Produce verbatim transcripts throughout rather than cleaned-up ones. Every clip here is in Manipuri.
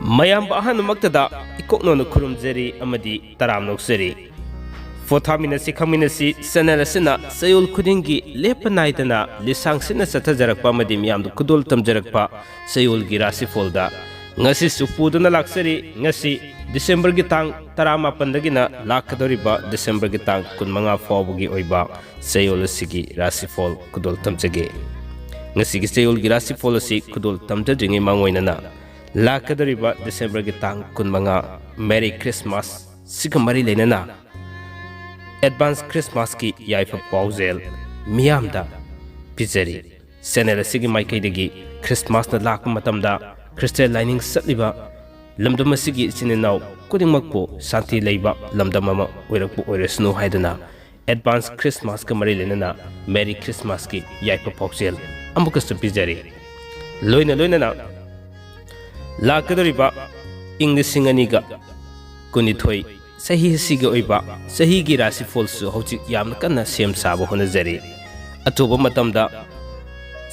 ꯃꯌꯥꯝꯕꯨ ꯑꯍꯥꯟꯕꯃꯛꯇꯗ ꯏꯀꯣꯛꯅꯣꯅ ꯈꯨꯔꯨꯝꯖꯔꯤ ꯑꯃꯗꯤ ꯇꯔꯥꯝꯅ ꯑꯣꯛꯆꯔꯤ꯫ ꯄꯣꯊꯥꯃꯤꯟꯅꯁꯤ ꯈꯪꯃꯤꯟꯅꯁꯤ ꯆꯦꯅꯦꯜ ꯑꯁꯤꯅ ꯆꯌꯣꯜ ꯈꯨꯗꯤꯡꯒꯤ ꯂꯦꯞꯄ ꯅꯥꯏꯗꯅ ꯂꯤꯁꯥꯡ ꯁꯤꯠꯅ ꯆꯠꯊꯖꯔꯛꯄ ꯑꯃꯗꯤ ꯃꯤꯌꯥꯝꯗ ꯈꯨꯗꯣꯜ ꯇꯝꯖꯔꯛꯄ ꯆꯌꯣꯜꯒꯤ ꯔꯥꯁꯤꯐꯣꯜꯗ ꯉꯁꯤꯁꯨ ꯄꯨꯗꯨꯅ ꯂꯥꯛꯆꯔꯤ꯫ ꯉꯁꯤ ꯗꯤꯁꯦꯝꯕꯔꯒꯤ ꯇꯥꯡ ꯇꯔꯥꯃꯥꯄꯟꯗꯒꯤꯅ ꯂꯥꯛꯀꯗꯧꯔꯤꯕ ꯗꯤꯁꯦꯝꯕꯔꯒꯤ ꯇꯥꯡ ꯀꯨꯟꯃꯉꯥ ꯐꯥꯎꯕꯒꯤ ꯑꯣꯏꯕ ꯆꯌꯣꯜ ꯑꯁꯤꯒꯤ ꯔꯥꯁꯤꯐꯣꯜ ꯈꯨꯗꯣꯜ ꯇꯝꯖꯒꯦ꯫ ꯉꯁꯤꯒꯤ ꯆꯌꯣꯜꯒꯤ ꯔꯥꯁꯤꯐꯣꯜ ꯑꯁꯤ ꯈꯨꯗꯣꯜ ꯇꯝꯖꯗ꯭ꯔꯤꯉꯩ ꯃꯥꯡꯑꯣꯏꯅꯅ ꯂꯥꯛꯀꯗꯧꯔꯤꯕ ꯗꯤꯁꯦꯝꯕꯔꯒꯤ ꯇꯥꯡ ꯀꯨꯟꯃꯉꯥ, ꯃꯦꯔꯤ ꯈ꯭ꯔꯤꯁꯃꯥꯁ ꯁꯤꯒ ꯃꯔꯤ ꯂꯩꯅꯅ ꯑꯦꯗꯚꯥꯟꯁ ꯈ꯭ꯔꯤꯁꯃꯥꯁꯀꯤ ꯌꯥꯏꯐ ꯄꯥꯎꯖꯦꯜ ꯃꯤꯌꯥꯝꯗ ꯄꯤꯖꯔꯤ꯫ ꯆꯦꯅꯦꯜ ꯑꯁꯤꯒꯤ ꯃꯥꯏꯀꯩꯗꯒꯤ ꯈ꯭ꯔꯤꯁꯃꯥꯁꯅ ꯂꯥꯛꯄ ꯃꯇꯝꯗ ꯈ꯭ꯔꯤꯁꯇꯤꯌꯥꯟ ꯂꯥꯏꯅꯤꯡ ꯆꯠꯂꯤꯕ ꯂꯝꯗꯝ ꯑꯁꯤꯒꯤ ꯏꯆꯤꯟ ꯏꯅꯥꯎ ꯈꯨꯗꯤꯡꯃꯛꯄꯨ ꯁꯥꯟꯇꯤ ꯂꯩꯕ ꯂꯝꯗꯝ ꯑꯃ ꯑꯣꯏꯔꯛꯄ ꯑꯣꯏꯔꯁꯅꯨ ꯍꯥꯏꯗꯨꯅ ꯑꯦꯗꯚꯥꯟꯁ ꯈ꯭ꯔꯤꯁꯃꯥꯁꯀ ꯃꯔꯤ ꯂꯩꯅꯅ ꯃꯦꯔꯤ ꯈ꯭ꯔꯤꯁꯃꯥꯁꯀꯤ ꯌꯥꯏꯐ ꯄꯥꯎꯖꯦꯜ ꯑꯃꯨꯛꯀꯁꯨ ꯄꯤꯖꯔꯤ꯫ ꯂꯣꯏꯅ ꯂꯣꯏꯅꯅ ꯂꯥꯛꯀꯗꯧꯔꯤꯕ ꯏꯪ ꯂꯤꯁꯤꯡ ꯑꯅꯤꯒ ꯀꯨꯟꯅꯤꯊꯣꯏ ꯆꯍꯤ ꯑꯁꯤꯒꯤ ꯑꯣꯏꯕ ꯆꯍꯤꯒꯤ ꯔꯥꯁꯤꯐꯣꯜꯁꯨ ꯍꯧꯖꯤꯛ ꯌꯥꯝꯅ ꯀꯟꯅ ꯁꯦꯝ ꯁꯥꯕ ꯍꯣꯠꯅꯖꯔꯤ꯫ ꯑꯊꯨꯕ ꯃꯇꯝꯗ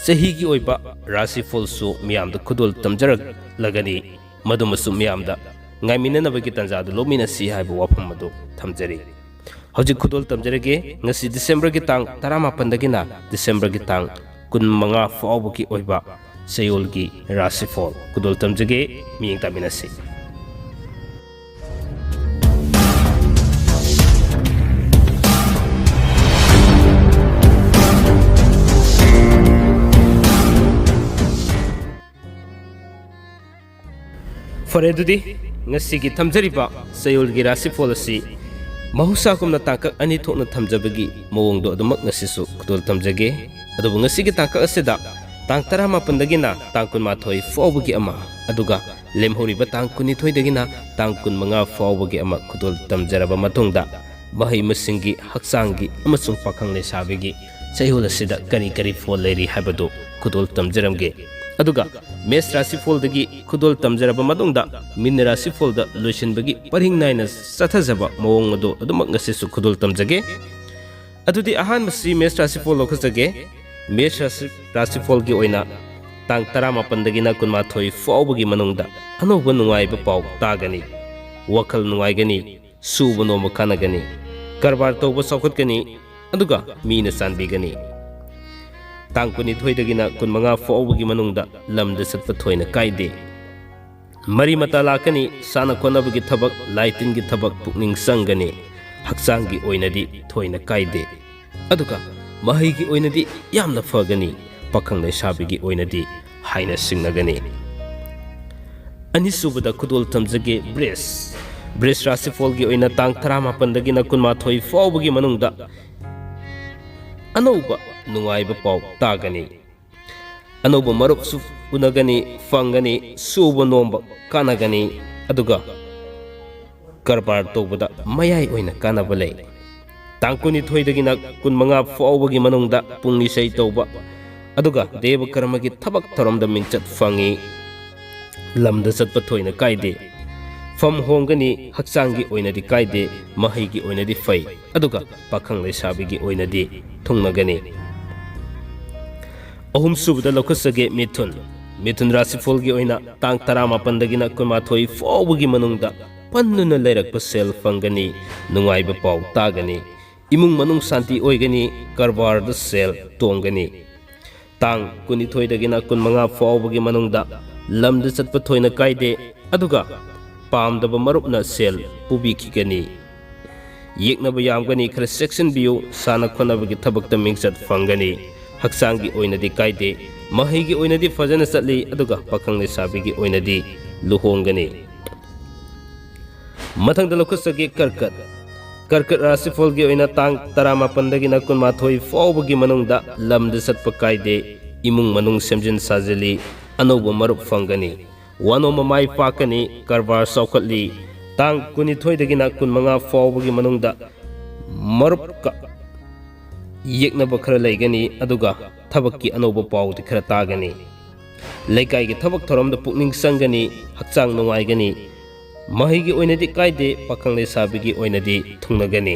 ꯆꯍꯤꯒꯤ ꯑꯣꯏꯕ ꯔꯥꯁꯤꯐꯣꯜꯁꯨ ꯃꯤꯌꯥꯝꯗ ꯈꯨꯗꯣꯜ ꯇꯝꯖꯔꯛꯂꯒꯅꯤ꯫ ꯃꯗꯨꯃꯁꯨ ꯃꯤꯌꯥꯝꯗ ꯉꯥꯏꯃꯤꯟꯅꯅꯕꯒꯤ ꯇꯥꯟꯖꯥꯗꯨ ꯂꯧꯃꯤꯟꯅꯁꯤ ꯍꯥꯏꯕ ꯋꯥꯐꯝ ꯑꯗꯨ ꯊꯝꯖꯔꯤ꯫ ꯍꯧꯖꯤꯛ ꯈꯨꯗꯣꯜ ꯇꯝꯖꯔꯒꯦ꯫ ꯉꯁꯤ ꯗꯤꯁꯦꯝꯕꯔꯒꯤ ꯇꯥꯡ ꯇꯔꯥꯃꯥꯄꯟꯗꯒꯤꯅ ꯗꯤꯁꯦꯝꯕꯔꯒꯤ ꯇꯥꯡ ꯀꯨꯟꯃꯉꯥ ꯐꯥꯎꯕꯒꯤ ꯑꯣꯏꯕ ꯆꯌꯣꯜꯒꯤ ꯔꯥꯁꯤꯐꯣꯜ ꯈꯨꯗꯣꯜ ꯇꯝꯖꯒꯦ꯫ ꯃꯤꯠꯌꯦꯡ ꯇꯥꯃꯤꯟꯅꯁꯤ꯫ ꯐꯔꯦ, ꯑꯗꯨꯗꯤ ꯉꯁꯤꯒꯤ ꯊꯝꯖꯔꯤꯕ ꯆꯌꯣꯜꯒꯤ ꯔꯥꯁꯤꯐꯣꯜ ꯑꯁꯤ ꯃꯍꯧꯁꯥꯒꯨꯝꯅ ꯇꯥꯡꯀꯛ ꯑꯅꯤ ꯊꯣꯛꯅ ꯊꯝꯖꯕꯒꯤ ꯃꯑꯣꯡꯗꯣ ꯑꯗꯨꯃꯛ ꯉꯁꯤꯁꯨ ꯈꯨꯗꯣꯜ ꯇꯝꯖꯒꯦ꯫ ꯑꯗꯨꯕꯨ ꯉꯁꯤꯒꯤ ꯇꯥꯡꯀꯛ ꯑꯁꯤꯗ ꯇꯥꯡ ꯇꯔꯥꯃꯥꯄꯟꯗꯒꯤꯅ ꯇꯥꯡ ꯀꯨꯟꯃꯥꯊꯣꯏ ꯐꯥꯎꯕꯒꯤ ꯑꯃ, ꯑꯗꯨꯒ ꯂꯦꯝꯍꯧꯔꯤꯕ ꯇꯥꯡ ꯀꯨꯟꯅꯤꯊꯣꯏꯗꯒꯤꯅ ꯇꯥꯡ ꯀꯨꯟꯃꯉꯥ ꯐꯥꯎꯕꯒꯤ ꯑꯃ ꯈꯨꯗꯣꯜ ꯇꯝꯖꯔꯕ ꯃꯇꯨꯡꯗ, ꯃꯍꯩ ꯃꯁꯤꯡꯒꯤ, ꯍꯛꯆꯥꯡꯒꯤ ꯑꯃꯁꯨꯡ ꯄꯥꯈꯪ ꯂꯩꯁꯥꯕꯤꯒꯤ ꯆꯌꯣꯜ ꯑꯁꯤꯗ ꯀꯔꯤ ꯀꯔꯤ ꯐꯣꯜ ꯂꯩꯔꯤ ꯍꯥꯏꯕꯗꯨ ꯈꯨꯗꯣꯜ ꯇꯝꯖꯔꯝꯒꯦ꯫ ꯑꯗꯨꯒ ꯃꯦꯁ ꯔꯥꯁꯤꯐꯣꯜꯗꯒꯤ ꯈꯨꯗꯣꯜ ꯇꯝꯖꯔꯕ ꯃꯇꯨꯡꯗ, ꯃꯤꯟ ꯔꯥꯁꯤꯐꯣꯜꯗ ꯂꯣꯏꯁꯤꯟꯕꯒꯤ ꯄꯔꯤꯡ ꯅꯥꯏꯅ ꯆꯠꯊꯖꯕ ꯃꯑꯣꯡ ꯑꯗꯨ ꯑꯗꯨꯃꯛ ꯉꯁꯤꯁꯨ ꯈꯨꯗꯣꯜ ꯇꯝꯖꯒꯦ꯫ ꯑꯗꯨꯗꯤ ꯑꯍꯥꯟꯕꯁꯤ ꯃꯦꯁ ꯔꯥꯁꯤꯐꯣꯜ ꯂꯧꯈꯠꯆꯒꯦ꯫ ꯃꯦꯁ ꯔꯥꯁꯤ, ꯔꯥꯁꯤꯐꯣꯜꯒꯤ ꯑꯣꯏꯅ ꯇꯥꯡ ꯇꯔꯥꯃꯥꯄꯟꯗꯒꯤꯅ ꯀꯨꯟꯃꯥꯊꯣꯏ ꯐꯥꯎꯕꯒꯤ ꯃꯅꯨꯡꯗ ꯑꯅꯧꯕ ꯅꯨꯡꯉꯥꯏꯕ ꯄꯥꯎ ꯇꯥꯒꯅꯤ꯫ ꯋꯥꯈꯜ ꯅꯨꯡꯉꯥꯏꯒꯅꯤ, ꯁꯨꯕ ꯅꯣꯝꯕ ꯀꯥꯟꯅꯒꯅꯤ, ꯀꯔꯕꯥꯔ ꯇꯧꯕ ꯆꯥꯎꯈꯠꯀꯅꯤ, ꯑꯗꯨꯒ ꯃꯤꯅ ꯆꯥꯟꯕꯤꯒꯅꯤ꯫ ꯇꯥꯡ ꯀꯨꯟꯅꯤꯊꯣꯏꯗꯒꯤꯅ ꯀꯨꯟꯃꯉꯥ ꯐꯥꯎꯕꯒꯤ ꯃꯅꯨꯡꯗ ꯂꯝꯗ ꯆꯠꯄ ꯊꯣꯏꯅ ꯀꯥꯏꯗꯦ꯫ ꯃꯔꯤ ꯃꯇꯥ ꯂꯥꯛꯀꯅꯤ, ꯁꯥꯟꯅ ꯈꯣꯠꯅꯕꯒꯤ ꯊꯕꯛ, ꯂꯥꯏ ꯇꯤꯟꯒꯤ ꯊꯕꯛ ꯄꯨꯛꯅꯤꯡ ꯆꯪꯒꯅꯤ꯫ ꯍꯛꯆꯥꯡꯒꯤ ꯑꯣꯏꯅꯗꯤ ꯊꯣꯏꯅ ꯀꯥꯏꯗꯦ꯫ ꯑꯗꯨꯒ ꯃꯍꯩꯒꯤ ꯑꯣꯏꯅꯗꯤ ꯌꯥꯝꯅ ꯐꯒꯅꯤ, ꯄꯥꯈꯪ ꯂꯩꯁꯥꯕꯤꯒꯤ ꯑꯣꯏꯅꯗꯤ ꯍꯥꯏꯅ ꯁꯤꯡꯅꯒꯅꯤ꯫ ꯑꯅꯤꯁꯨꯕꯗ ꯈꯨꯗꯣꯜ ꯇꯝꯖꯒꯦ ꯕ꯭ꯔꯤꯖ꯫ ꯕ꯭ꯔꯤꯖ ꯔꯥꯁꯤꯐꯣꯜꯒꯤ ꯑꯣꯏꯅ ꯇꯥꯡ ꯇꯔꯥꯃꯥꯄꯟꯗꯒꯤꯅ ꯀꯨꯟꯃꯥꯊꯣꯏ ꯐꯥꯎꯕꯒꯤ ꯃꯅꯨꯡꯗ ꯑꯅꯧꯕ ꯅꯨꯡꯉꯥꯏꯕ ꯄꯥꯎ ꯇꯥꯒꯅꯤ꯫ ꯑꯅꯧꯕ ꯃꯔꯨꯞꯁꯨ ꯎꯅꯒꯅꯤ, ꯐꯪꯒꯅꯤ, ꯁꯨꯕ ꯅꯣꯝꯕ ꯀꯥꯟꯅꯒꯅꯤ, ꯑꯗꯨꯒ ꯀꯔꯕꯥꯔ ꯇꯧꯕꯗ ꯃꯌꯥꯏ ꯑꯣꯏꯅ ꯀꯥꯟꯅꯕ ꯂꯩ꯫ ꯇꯥꯡ ꯀꯨꯟꯅꯤꯊꯣꯏꯗꯒꯤꯅ ꯀꯨꯟꯃꯉꯥ ꯐꯥꯎꯕꯒꯤ ꯃꯅꯨꯡꯗ ꯄꯨꯡ ꯏꯁꯩ ꯇꯧꯕ, ꯑꯗꯨꯒ ꯗꯦꯕ ꯀꯔꯃꯒꯤ ꯊꯕꯛ ꯊꯧꯔꯝꯗ ꯃꯤꯡꯆꯠ ꯐꯪꯏ꯫ ꯂꯝꯗ ꯆꯠꯄ ꯊꯣꯏꯅ ꯀꯥꯏꯗꯦ꯫ ꯐꯝ ꯍꯣꯡꯒꯅꯤ, ꯍꯛꯆꯥꯡꯒꯤ ꯑꯣꯏꯅꯗꯤ ꯀꯥꯏꯗꯦ, ꯃꯍꯩꯒꯤ ꯑꯣꯏꯅꯗꯤ ꯐꯩ, ꯑꯗꯨꯒ ꯄꯥꯈꯪ ꯂꯩꯁꯥꯕꯤꯒꯤ ꯑꯣꯏꯅꯗꯤ ꯊꯨꯡꯅꯒꯅꯤ꯫ ꯑꯍꯨꯝꯁꯨꯕꯗ ꯂꯧꯈꯠꯆꯒꯦ ꯃꯤꯊꯨꯟ꯫ ꯃꯤꯊꯨꯟ ꯔꯥꯁꯤꯐꯣꯜꯒꯤ ꯑꯣꯏꯅ ꯇꯥꯡ ꯇꯔꯥꯃꯥꯄꯟꯗꯒꯤꯅ ꯀꯨꯟꯃꯥꯊꯣꯏ ꯐꯥꯎꯕꯒꯤ ꯃꯅꯨꯡꯗ ꯄꯟꯗꯨꯅ ꯂꯩꯔꯛꯄ ꯁꯦꯜ ꯐꯪꯒꯅꯤ, ꯅꯨꯡꯉꯥꯏꯕ ꯄꯥꯎ ꯇꯥꯒꯅꯤ, ꯏꯃꯨꯡ ꯃꯅꯨꯡ ꯁꯥꯟꯇꯤ ꯑꯣꯏꯒꯅꯤ, ꯀꯔꯕꯥꯔꯗ ꯁꯦꯜ ꯇꯣꯡꯒꯅꯤ꯫ ꯇꯥꯡ ꯀꯨꯟꯅꯤꯊꯣꯏꯗꯒꯤꯅ ꯀꯨꯟꯃꯉꯥ ꯐꯥꯎꯕꯒꯤ ꯃꯅꯨꯡꯗ ꯂꯝꯗ ꯆꯠꯄ ꯊꯣꯏꯅ ꯀꯥꯏꯗꯦ, ꯑꯗꯨꯒ ꯄꯥꯝꯗꯕ ꯃꯔꯨꯞꯅ ꯁꯦꯜ ꯄꯨꯕꯤꯈꯤꯒꯅꯤ꯫ ꯌꯦꯛꯅꯕ ꯌꯥꯝꯒꯅꯤ, ꯈꯔ ꯆꯦꯛꯁꯤꯟꯕꯤꯌꯨ꯫ ꯁꯥꯟꯅ ꯈꯣꯠꯅꯕꯒꯤ ꯊꯕꯛꯇ ꯃꯤꯡꯆꯠ ꯐꯪꯒꯅꯤ꯫ ꯍꯛꯆꯥꯡꯒꯤ ꯑꯣꯏꯅꯗꯤ ꯀꯥꯏꯗꯦ, ꯃꯍꯩꯒꯤ ꯑꯣꯏꯅꯗꯤ ꯐꯖꯅ ꯆꯠꯂꯤ, ꯑꯗꯨꯒ ꯄꯥꯈꯪ ꯂꯩꯁꯥꯕꯤꯒꯤ ꯑꯣꯏꯅꯗꯤ ꯂꯨꯍꯣꯡꯒꯅꯤ꯫ ꯃꯊꯪꯗ ꯂꯧꯈꯠꯆꯒꯦ ꯀꯔꯀꯠ꯫ ꯀꯔꯀꯠ ꯔꯥꯁꯤꯐꯣꯜꯒꯤ ꯑꯣꯏꯅ ꯇꯥꯡ ꯇꯔꯥꯃꯥꯄꯟꯗꯒꯤꯅ ꯀꯨꯟꯃꯥꯊꯣꯏ ꯐꯥꯎꯕꯒꯤ ꯃꯅꯨꯡꯗ ꯂꯝꯗ ꯆꯠꯄ ꯀꯥꯏꯗꯦ, ꯏꯃꯨꯡ ꯃꯅꯨꯡ ꯁꯦꯝꯖꯤꯟ ꯁꯥꯖꯤꯜꯂꯤ, ꯑꯅꯧꯕ ꯃꯔꯨꯞ ꯐꯪꯒꯅꯤ꯫ ꯋꯥꯅꯣꯝꯕ ꯃꯥꯏ ꯄꯥꯛꯀꯅꯤ, ꯀꯔꯕꯥꯔ ꯆꯥꯎꯈꯠꯂꯤ꯫ ꯇꯥꯡ ꯀꯨꯟꯅꯤꯊꯣꯏꯗꯒꯤꯅ ꯀꯨꯟꯃꯉꯥ ꯐꯥꯎꯕꯒꯤ ꯃꯅꯨꯡꯗ ꯃꯔꯨꯞꯀ ꯌꯦꯛꯅꯕ ꯈꯔ ꯂꯩꯒꯅꯤ, ꯑꯗꯨꯒ ꯊꯕꯛꯀꯤ ꯑꯅꯧꯕ ꯄꯥꯎꯗꯤ ꯈꯔ ꯇꯥꯒꯅꯤ꯫ ꯂꯩꯀꯥꯏꯒꯤ ꯊꯕꯛ ꯊꯧꯔꯝꯗ ꯄꯨꯛꯅꯤꯡ ꯆꯪꯒꯅꯤ, ꯍꯛꯆꯥꯡ ꯅꯨꯡꯉꯥꯏꯒꯅꯤ꯫ ꯃꯍꯩꯒꯤ ꯑꯣꯏꯅꯗꯤ ꯀꯥꯏꯗꯦ, ꯄꯥꯈꯪ ꯂꯩꯁꯥꯕꯤꯒꯤ ꯑꯣꯏꯅꯗꯤ ꯊꯨꯡꯅꯒꯅꯤ꯫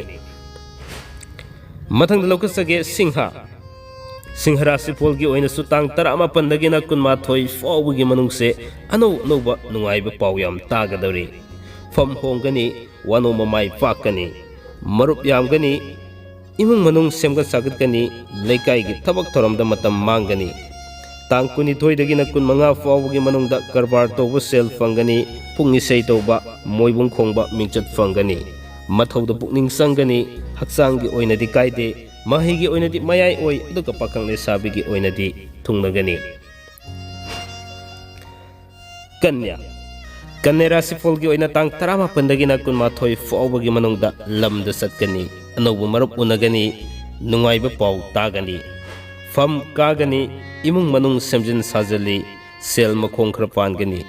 ꯃꯊꯪꯗ ꯂꯧꯈꯠꯆꯒꯦ ꯁꯤꯡꯍ꯫ ꯁꯤꯡꯍ ꯔꯥꯁꯤꯐꯣꯜꯒꯤ ꯑꯣꯏꯅꯁꯨ ꯇꯥꯡ ꯇꯔꯥꯃꯥꯄꯟꯗꯒꯤꯅ ꯀꯨꯟꯃꯥꯊꯣꯏ ꯐꯥꯎꯕꯒꯤ ꯃꯅꯨꯡꯁꯦ ꯑꯅꯧ ꯑꯅꯧꯕ ꯅꯨꯡꯉꯥꯏꯕ ꯄꯥꯎ ꯌꯥꯝ ꯇꯥꯒꯗꯧꯔꯤ꯫ ꯐꯝ ꯍꯣꯡꯒꯅꯤ, ꯋꯥꯅꯣꯝꯕ ꯃꯥꯏ ꯄꯥꯛꯀꯅꯤ, ꯃꯔꯨꯞ ꯌꯥꯝꯒꯅꯤ, ꯏꯃꯨꯡ ꯃꯅꯨꯡ ꯁꯦꯝꯒꯠ ꯁꯥꯒꯠꯀꯅꯤ, ꯂꯩꯀꯥꯏꯒꯤ ꯊꯕꯛ ꯊꯧꯔꯝꯗ ꯃꯇꯝ ꯃꯥꯡꯒꯅꯤ꯫ ꯇꯥꯡ ꯀꯨꯟꯅꯤꯊꯣꯏꯗꯒꯤꯅ ꯀꯨꯟꯃꯉꯥ ꯐꯥꯎꯕꯒꯤ ꯃꯅꯨꯡꯗ ꯀꯔꯕꯥꯔ ꯇꯧꯕ ꯁꯦꯜ ꯐꯪꯒꯅꯤ, ꯄꯨꯡ ꯏꯁꯩ ꯇꯧꯕ, ꯃꯣꯏꯕꯨꯡ ꯈꯣꯡꯕ ꯃꯤꯡꯆꯠ ꯐꯪꯒꯅꯤ꯫ ꯃꯊꯧꯗ ꯄꯨꯛꯅꯤꯡ ꯆꯪꯒꯅꯤ, ꯍꯛꯆꯥꯡꯒꯤ ꯑꯣꯏꯅꯗꯤ ꯀꯥꯏꯗꯦ, ꯃꯍꯩꯒꯤ ꯑꯣꯏꯅꯗꯤ ꯃꯌꯥꯏ ꯑꯣꯏ, ꯑꯗꯨꯒ ꯄꯥꯈꯪ ꯂꯩꯁꯥꯕꯤꯒꯤ ꯑꯣꯏꯅꯗꯤ ꯊꯨꯡꯅꯒꯅꯤ꯫ ꯀꯟꯌꯥ꯫ ꯀꯟꯌꯥ ꯔꯥꯁꯤꯐꯣꯜꯒꯤ ꯑꯣꯏꯅ ꯇꯥꯡ ꯇꯔꯥꯃꯥꯄꯟꯗꯒꯤꯅ ꯀꯨꯟꯃꯥꯊꯣꯏ ꯐꯥꯎꯕꯒꯤ ꯃꯅꯨꯡꯗ ꯂꯝꯗ ꯆꯠꯀꯅꯤ, ꯑꯅꯧꯕ ꯃꯔꯨꯞ ꯎꯅꯒꯅꯤ, ꯅꯨꯡꯉꯥꯏꯕ ꯄꯥꯎ ꯇꯥꯒꯅꯤ, ꯐꯝ ꯀꯥꯒꯅꯤ, ꯏꯃꯨꯡ ꯃꯅꯨꯡ ꯁꯦꯝꯖꯤꯟ ꯁꯥꯖꯤꯜꯂꯤ, ꯁꯦꯜ ꯃꯈꯣꯡ ꯈꯔ ꯄꯥꯟꯒꯅꯤ꯫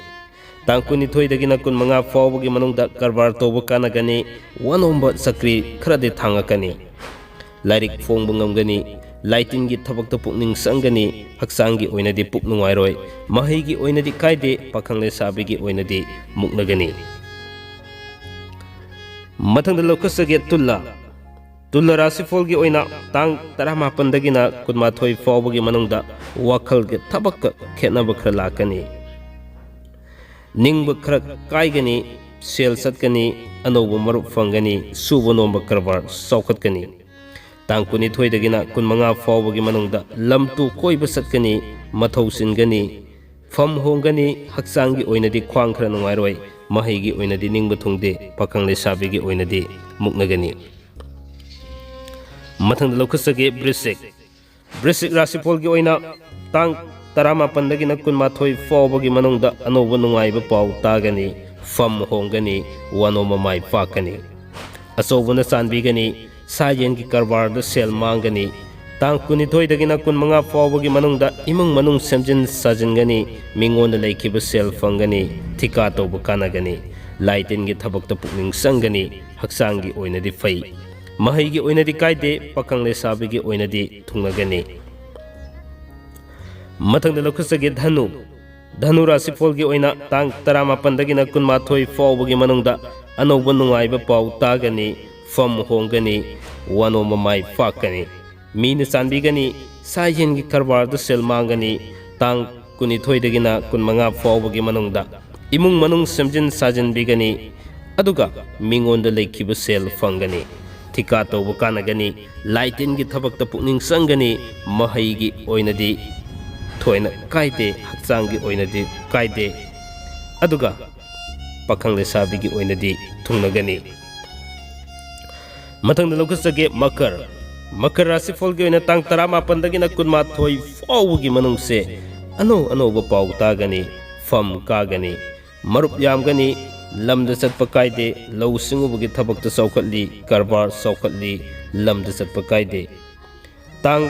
ꯇꯥꯡ ꯀꯨꯟꯅꯤꯊꯣꯏꯗꯒꯤꯅ ꯀꯨꯟꯃꯉꯥ ꯐꯥꯎꯕꯒꯤ ꯃꯅꯨꯡꯗ ꯀꯔꯕꯥꯔ ꯇꯧꯕ ꯀꯥꯟꯅꯒꯅꯤ, ꯋꯥꯅꯣꯝꯕ ꯆꯀ꯭ꯔꯤ ꯈꯔꯗꯤ ꯊꯥꯡꯉꯛꯀꯅꯤ꯫ ꯂꯥꯏꯔꯤꯛ ꯐꯣꯡꯕ ꯉꯝꯒꯅꯤ, ꯂꯥꯏ ꯇꯤꯟꯒꯤ ꯊꯕꯛꯇ ꯄꯨꯛꯅꯤꯡ ꯆꯪꯒꯅꯤ, ꯍꯛꯆꯥꯡꯒꯤ ꯑꯣꯏꯅꯗꯤ ꯄꯨꯛ ꯅꯨꯡꯉꯥꯏꯔꯣꯏ, ꯃꯍꯩꯒꯤ ꯑꯣꯏꯅꯗꯤ ꯀꯥꯏꯗꯦ, ꯄꯥꯈꯪ ꯂꯩꯁꯥꯕꯤꯒꯤ ꯑꯣꯏꯅꯗꯤ ꯃꯨꯛꯅꯒꯅꯤ꯫ ꯃꯊꯪꯗ ꯂꯧꯈꯠꯆꯒꯦ ꯇꯨꯂꯥ꯫ ꯇꯨꯂꯥ ꯔꯥꯁꯤꯐꯣꯜꯒꯤ ꯑꯣꯏꯅ ꯇꯥꯡ ꯇꯔꯥꯃꯥꯄꯟꯗꯒꯤꯅ ꯀꯨꯟꯃꯥꯊꯣꯏ ꯐꯥꯎꯕꯒꯤ ꯃꯅꯨꯡꯗ ꯋꯥꯈꯜꯒꯤ ꯊꯕꯛꯀ ꯈꯦꯠꯅꯕ ꯈꯔ ꯂꯥꯛꯀꯅꯤ꯫ ꯅꯤꯡꯕ ꯈꯔ ꯀꯥꯏꯒꯅꯤ, ꯁꯦꯜ ꯆꯠꯀꯅꯤ, ꯑꯅꯧꯕ ꯃꯔꯨꯞ ꯐꯪꯒꯅꯤ, ꯁꯨꯕ ꯅꯣꯝꯕ ꯀꯔꯕꯥꯔ ꯆꯥꯎꯈꯠꯀꯅꯤ꯫ ꯇꯥꯡ ꯀꯨꯟꯅꯤꯊꯣꯏꯗꯒꯤꯅ ꯀꯨꯟꯃꯉꯥ ꯐꯥꯎꯕꯒꯤ ꯃꯅꯨꯡꯗ ꯂꯝ ꯇꯨ ꯀꯣꯏꯕ ꯆꯠꯀꯅꯤ, ꯃꯊꯧ ꯆꯤꯟꯒꯅꯤ, ꯐꯝ ꯍꯣꯡꯒꯅꯤ, ꯍꯛꯆꯥꯡꯒꯤ ꯑꯣꯏꯅꯗꯤ ꯈ꯭ꯋꯥꯡ ꯈꯔ ꯅꯨꯡꯉꯥꯏꯔꯣꯏ, ꯃꯍꯩꯒꯤ ꯑꯣꯏꯅꯗꯤ ꯅꯤꯡꯕ ꯊꯨꯡꯗꯦ, ꯄꯥꯈꯪ ꯂꯩꯁꯥꯕꯤꯒꯤ ꯑꯣꯏꯅꯗꯤ ꯃꯨꯛꯅꯒꯅꯤ꯫ ꯃꯊꯪꯗ ꯂꯧꯈꯠꯆꯒꯦ ꯕ꯭ꯔꯤꯁꯤꯛ꯫ ꯕ꯭ꯔꯤꯁꯤꯛ ꯔꯥꯁꯤꯐꯣꯜꯒꯤ ꯑꯣꯏꯅ ꯇꯥꯡ ꯇꯔꯥꯃꯥꯄꯟꯗꯒꯤꯅ ꯀꯨꯟꯃꯥꯊꯣꯏ ꯐꯥꯎꯕꯒꯤ ꯃꯅꯨꯡꯗ ꯑꯅꯧꯕ ꯅꯨꯡꯉꯥꯏꯕ ꯄꯥꯎ ꯇꯥꯒꯅꯤ, ꯐꯝ ꯍꯣꯡꯒꯅꯤ, ꯋꯥꯅꯣꯝꯕ ꯃꯥꯏ ꯄꯥꯛꯀꯅꯤ꯫ ꯑꯆꯧꯕꯅ ꯆꯥꯟꯕꯤꯒꯅꯤ, ꯁꯥ ꯌꯦꯟꯒꯤ ꯀꯔꯕꯥꯔꯗ ꯁꯦꯜ ꯃꯥꯡꯒꯅꯤ꯫ ꯇꯥꯡ ꯀꯨꯟꯅꯤꯊꯣꯏꯗꯒꯤꯅ ꯀꯨꯟꯃꯉꯥ ꯐꯥꯎꯕꯒꯤ ꯃꯅꯨꯡꯗ ꯏꯃꯨꯡ ꯃꯅꯨꯡ ꯁꯦꯝꯖꯤꯟ ꯁꯥꯖꯤꯟꯒꯅꯤ, ꯃꯤꯉꯣꯟꯗ ꯂꯩꯈꯤꯕ ꯁꯦꯜ ꯐꯪꯒꯅꯤ, ꯊꯤꯀꯥ ꯇꯧꯕ ꯀꯥꯟꯅꯒꯅꯤ, ꯂꯥꯏ ꯇꯤꯟꯒꯤ ꯊꯕꯛꯇ ꯄꯨꯛꯅꯤꯡ ꯆꯪꯒꯅꯤ, ꯍꯛꯆꯥꯡꯒꯤ ꯑꯣꯏꯅꯗꯤ ꯐꯩ꯫ ꯃꯍꯩꯒꯤ ꯑꯣꯏꯅꯗꯤ ꯀꯥꯏꯗꯦ, ꯄꯥꯈꯪ ꯂꯩꯁꯥꯕꯤꯒꯤ ꯑꯣꯏꯅꯗꯤ ꯊꯨꯡꯅꯒꯅꯤ꯫ ꯃꯊꯪꯗ ꯂꯧꯈꯠꯆꯒꯦ ꯙꯅꯨ꯫ ꯙꯅꯨ ꯔꯥꯁꯤꯐꯣꯜꯒꯤ ꯑꯣꯏꯅ ꯇꯥꯡ ꯇꯔꯥꯃꯥꯄꯟꯗꯒꯤꯅ ꯀꯨꯟꯃꯥꯊꯣꯏ ꯐꯥꯎꯕꯒꯤ ꯃꯅꯨꯡꯗ ꯑꯅꯧꯕ ꯅꯨꯡꯉꯥꯏꯕ ꯄꯥꯎ ꯇꯥꯒꯅꯤ, ꯐꯝ ꯍꯣꯡꯒꯅꯤ, ꯋꯥꯅꯣꯝꯕ ꯃꯥꯏ ꯄꯥꯛꯀꯅꯤ꯫ ꯃꯤꯅ ꯆꯥꯟꯕꯤꯒꯅꯤ, ꯁꯥ ꯌꯦꯟꯒꯤ ꯀꯔꯕꯥꯔꯗ ꯁꯦꯜ ꯃꯥꯡꯒꯅꯤ꯫ ꯇꯥꯡ ꯀꯨꯟꯅꯤꯊꯣꯏꯗꯒꯤꯅ ꯀꯨꯟꯃꯉꯥ ꯐꯥꯎꯕꯒꯤ ꯃꯅꯨꯡꯗ ꯏꯃꯨꯡ ꯃꯅꯨꯡ ꯁꯦꯝꯖꯤꯟ ꯁꯥꯖꯤꯟꯕꯤꯒꯅꯤ, ꯑꯗꯨꯒ ꯃꯤꯉꯣꯟꯗ ꯂꯩꯈꯤꯕ ꯁꯦꯜ ꯐꯪꯒꯅꯤ꯫ ꯊꯤꯀꯥ ꯇꯧꯕ ꯀꯥꯟꯅꯒꯅꯤ, ꯂꯥꯏ ꯇꯤꯟꯒꯤ ꯊꯕꯛꯇ ꯄꯨꯛꯅꯤꯡ ꯆꯪꯒꯅꯤ, ꯃꯍꯩꯒꯤ ꯑꯣꯏꯅꯗꯤ ꯊꯣꯏꯅ ꯀꯥꯏꯗꯦ, ꯍꯛꯆꯥꯡꯒꯤ ꯑꯣꯏꯅꯗꯤ ꯀꯥꯏꯗꯦ, ꯑꯗꯨꯒ ꯄꯥꯈꯪ ꯂꯩꯁꯥꯕꯤꯒꯤ ꯑꯣꯏꯅꯗꯤ ꯊꯨꯡꯅꯒꯅꯤ꯫ ꯃꯊꯪꯗ ꯂꯧꯈꯠꯆꯒꯦ ꯃꯀꯔ꯫ ꯃꯀꯔ ꯔꯥꯁꯤꯐꯣꯜꯒꯤ ꯑꯣꯏꯅ ꯇꯥꯡ ꯇꯔꯥꯃꯥꯄꯟꯗꯒꯤꯅ ꯀꯨꯟꯃꯥꯊꯣꯏ ꯐꯥꯎꯕꯒꯤ ꯃꯅꯨꯡꯁꯦ ꯑꯅꯧ ꯑꯅꯧꯕ ꯄꯥꯎ ꯇꯥꯒꯅꯤ, ꯐꯝ ꯀꯥꯒꯅꯤ, ꯃꯔꯨꯞ ꯌꯥꯝꯒꯅꯤ, ꯂꯝꯗ ꯆꯠꯄ ꯀꯥꯏꯗꯦ, ꯂꯧꯎ ꯁꯤꯡꯎꯕꯒꯤ ꯊꯕꯛꯇ ꯆꯥꯎꯈꯠꯂꯤ, ꯀꯔꯕꯥꯔ ꯆꯥꯎꯈꯠꯂꯤ, ꯂꯝꯗ ꯆꯠꯄ ꯀꯥꯏꯗꯦ꯫ ꯇꯥꯡ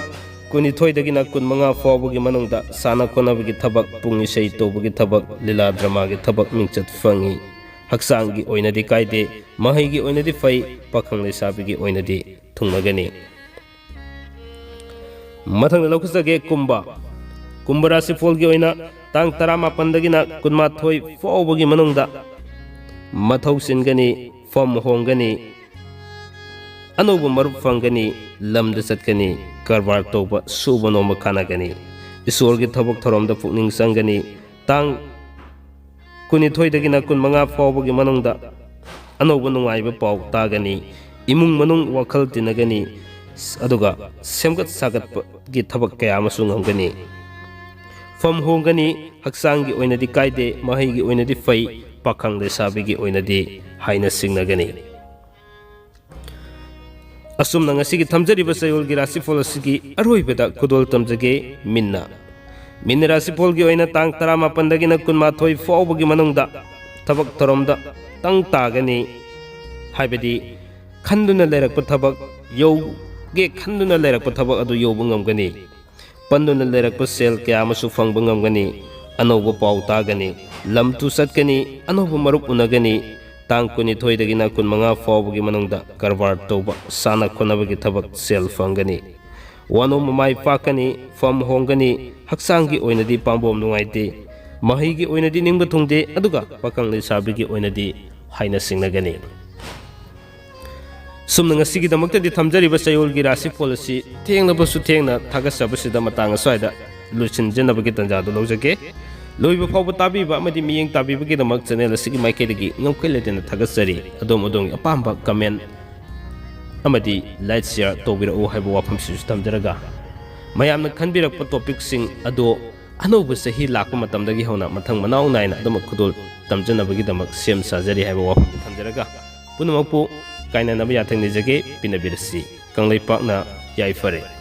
ꯀꯨꯟꯅꯤꯊꯣꯏꯗꯒꯤꯅ ꯀꯨꯟꯃꯉꯥ ꯐꯥꯎꯕꯒꯤ ꯃꯅꯨꯡꯗ ꯁꯥꯟꯅ ꯈꯣꯠꯅꯕꯒꯤ ꯊꯕꯛ, ꯄꯨꯡ ꯏꯁꯩ ꯇꯧꯕꯒꯤ ꯊꯕꯛ, ꯂꯤꯂꯥ ꯗ꯭ꯔꯃꯥꯒꯤ ꯊꯕꯛ ꯃꯤꯡꯆꯠ ꯐꯪꯏ꯫ ꯍꯛꯆꯥꯡꯒꯤ ꯑꯣꯏꯅꯗꯤ ꯀꯥꯏꯗꯦ, ꯃꯍꯩꯒꯤ ꯑꯣꯏꯅꯗꯤ ꯐꯩ, ꯄꯥꯈꯪ ꯂꯩꯁꯥꯕꯤꯒꯤ ꯑꯣꯏꯅꯗꯤ ꯊꯨꯡꯅꯒꯅꯤ꯫ ꯃꯊꯪꯗ ꯂꯧꯈꯠꯆꯒꯦ ꯀꯨꯝꯚ꯫ ꯀꯨꯝꯚ ꯔꯥꯁꯤꯐꯣꯜꯒꯤ ꯑꯣꯏꯅ ꯇꯥꯡ ꯇꯔꯥꯃꯥꯄꯟꯗꯒꯤꯅ ꯀꯨꯟꯃꯥꯊꯣꯏ ꯐꯥꯎꯕꯒꯤ ꯃꯅꯨꯡꯗ ꯃꯊꯧ ꯆꯤꯟꯒꯅꯤ, ꯐꯝ ꯍꯣꯡꯒꯅꯤ, ꯑꯅꯧꯕ ꯃꯔꯨꯞ ꯐꯪꯒꯅꯤ, ꯂꯝꯗ ꯆꯠꯀꯅꯤ, ꯀꯔꯕꯥꯔ ꯇꯧꯕ ꯁꯨꯕ ꯅꯣꯝꯕ ꯀꯥꯟꯅꯒꯅꯤ, ꯏꯁꯣꯔꯒꯤ ꯊꯕꯛ ꯊꯧꯔꯝꯗ ꯄꯨꯛꯅꯤꯡ ꯆꯪꯒꯅꯤ꯫ ꯇꯥꯡ ꯀꯨꯟꯅꯤꯊꯣꯏꯗꯒꯤꯅ ꯀꯨꯟꯃꯉꯥ ꯐꯥꯎꯕꯒꯤ ꯃꯅꯨꯡꯗ ꯑꯅꯧꯕ ꯅꯨꯡꯉꯥꯏꯕ ꯄꯥꯎ ꯇꯥꯒꯅꯤ꯫ ꯏꯃꯨꯡ ꯃꯅꯨꯡ ꯋꯥꯈꯜ ꯇꯤꯟꯅꯒꯅꯤ, ꯑꯗꯨꯒ ꯁꯦꯝꯒꯠ ꯁꯥꯒꯠꯄꯒꯤ ꯊꯕꯛ ꯀꯌꯥ ꯑꯃꯁꯨ ꯉꯝꯒꯅꯤ꯫ ꯐꯝ ꯍꯣꯡꯒꯅꯤ, ꯍꯛꯆꯥꯡꯒꯤ ꯑꯣꯏꯅꯗꯤ ꯀꯥꯏꯗꯦ, ꯃꯍꯩꯒꯤ ꯑꯣꯏꯅꯗꯤ ꯐꯩ, ꯄꯥꯈꯪ ꯂꯩꯁꯥꯕꯤꯒꯤ ꯑꯣꯏꯅꯗꯤ ꯍꯥꯏꯅ ꯁꯤꯡꯅꯒꯅꯤ꯫ ꯑꯁꯨꯝꯅ ꯉꯁꯤꯒꯤ ꯊꯝꯖꯔꯤꯕ ꯆꯌꯣꯜꯒꯤ ꯔꯥꯁꯤꯐꯣꯜ ꯑꯁꯤꯒꯤ ꯑꯔꯣꯏꯕꯗ ꯈꯨꯗꯣꯜ ꯇꯝꯖꯒꯦ, ꯃꯤꯟꯅ꯫ ꯃꯤꯟꯅ ꯔꯥꯁꯤꯐꯣꯜꯒꯤ ꯑꯣꯏꯅ ꯇꯥꯡ ꯇꯔꯥꯃꯥꯄꯟꯗꯒꯤꯅ ꯀꯨꯟꯃꯥꯊꯣꯏ ꯐꯥꯎꯕꯒꯤ ꯃꯅꯨꯡꯗ ꯊꯕꯛ ꯊꯧꯔꯝꯗ ꯇꯪ ꯇꯥꯒꯅꯤ, ꯍꯥꯏꯕꯗꯤ ꯈꯟꯗꯨꯅ ꯂꯩꯔꯛꯄ ꯊꯕꯛ ꯌꯧꯒꯦ ꯈꯟꯗꯨꯅ ꯂꯩꯔꯛꯄ ꯊꯕꯛ ꯑꯗꯨ ꯌꯧꯕ ꯉꯝꯒꯅꯤ꯫ ꯄꯟꯗꯨꯅ ꯂꯩꯔꯛꯄ ꯁꯦꯜ ꯀꯌꯥ ꯑꯃꯁꯨ ꯐꯪꯕ ꯉꯝꯒꯅꯤ꯫ ꯑꯅꯧꯕ ꯄꯥꯎ ꯇꯥꯒꯅꯤ, ꯂꯝ ꯇꯨ ꯆꯠꯀꯅꯤ, ꯑꯅꯧꯕ ꯃꯔꯨꯞ ꯎꯅꯒꯅꯤ꯫ ꯇꯥꯡ ꯀꯨꯟꯅꯤꯊꯣꯏꯗꯒꯤꯅ ꯀꯨꯟꯃꯉꯥ ꯐꯥꯎꯕꯒꯤ ꯃꯅꯨꯡꯗ ꯀꯔꯕꯥꯔ ꯇꯧꯕ, ꯁꯥꯟꯅ ꯈꯣꯠꯅꯕꯒꯤ ꯊꯕꯛ ꯁꯦꯜ ꯐꯪꯒꯅꯤ꯫ ꯋꯥꯅꯣꯝꯕ ꯃꯥꯏ ꯄꯥꯛꯀꯅꯤ, ꯐꯝ ꯍꯣꯡꯒꯅꯤ, ꯍꯛꯆꯥꯡꯒꯤ ꯑꯣꯏꯅꯗꯤ ꯄꯥꯝꯕꯣꯝ ꯅꯨꯡꯉꯥꯏꯇꯦ, ꯃꯍꯩꯒꯤ ꯑꯣꯏꯅꯗꯤ ꯅꯤꯡꯕ ꯊꯨꯡꯗꯦ, ꯑꯗꯨꯒ ꯄꯥꯈꯪ ꯂꯩꯁꯥꯕꯤꯒꯤ ꯑꯣꯏꯅꯗꯤ ꯍꯥꯏꯅ ꯁꯤꯡꯅꯒꯅꯤ꯫ ꯁꯨꯝꯅ ꯉꯁꯤꯒꯤꯗꯃꯛꯇꯗꯤ ꯊꯝꯖꯔꯤꯕ ꯆꯌꯣꯜꯒꯤ ꯔꯥꯁꯤꯐꯣꯜ ꯑꯁꯤ ꯊꯦꯡꯂꯕꯁꯨ ꯊꯦꯡꯅ ꯊꯥꯒꯠꯆꯕꯁꯤꯗ ꯃꯇꯥꯡ ꯑꯁ꯭ꯋꯥꯏꯗ ꯂꯣꯏꯁꯤꯟꯖꯅꯕꯒꯤ ꯇꯥꯟꯖꯥꯗꯨ ꯂꯧꯖꯒꯦ꯫ ꯂꯣꯏꯕ ꯐꯥꯎꯕ ꯇꯥꯕꯤꯕ ꯑꯃꯗꯤ ꯃꯤꯠꯌꯦꯡ ꯇꯥꯕꯤꯕꯒꯤꯗꯃꯛ ꯆꯦꯅꯦꯜ ꯑꯁꯤꯒꯤ ꯃꯥꯏꯀꯩꯗꯒꯤ ꯉꯝꯈꯩ ꯂꯩꯇꯅ ꯊꯥꯒꯠꯆꯔꯤ꯫ ꯑꯗꯣꯝ ꯑꯗꯣꯝꯒꯤ ꯑꯄꯥꯝꯕ ꯀꯃꯦꯟ ꯑꯃꯗꯤ ꯂꯥꯏꯛ ꯁꯤꯌꯥꯔ ꯇꯧꯕꯤꯔꯛꯎ ꯍꯥꯏꯕ ꯋꯥꯐꯝꯁꯤꯁꯨ ꯊꯝꯖꯔꯒ, ꯃꯌꯥꯝꯅ ꯈꯟꯕꯤꯔꯛꯄ ꯇꯣꯄꯤꯛꯁꯤꯡ ꯑꯗꯣ ꯑꯅꯧꯕ ꯆꯍꯤ ꯂꯥꯛꯄ ꯃꯇꯝꯗꯒꯤ ꯍꯧꯅ ꯃꯊꯪ ꯃꯅꯥꯎ ꯅꯥꯏꯅ ꯑꯗꯨꯃꯛ ꯈꯨꯗꯣꯜ ꯇꯝꯖꯅꯕꯒꯤꯗꯃꯛ ꯁꯦꯝ ꯁꯥꯖꯔꯤ ꯍꯥꯏꯕ ꯋꯥꯐꯝ ꯊꯝꯖꯔꯒ, ꯄꯨꯝꯅꯃꯛꯄꯨ ꯀꯥꯏꯅꯅꯕ ꯌꯥꯊꯪ ꯅꯤꯖꯒꯦ꯫ ꯄꯤꯅꯕꯤꯔꯁꯤ꯫ ꯀꯪꯂꯩꯄꯥꯛꯅ ꯌꯥꯏꯐꯔꯦ꯫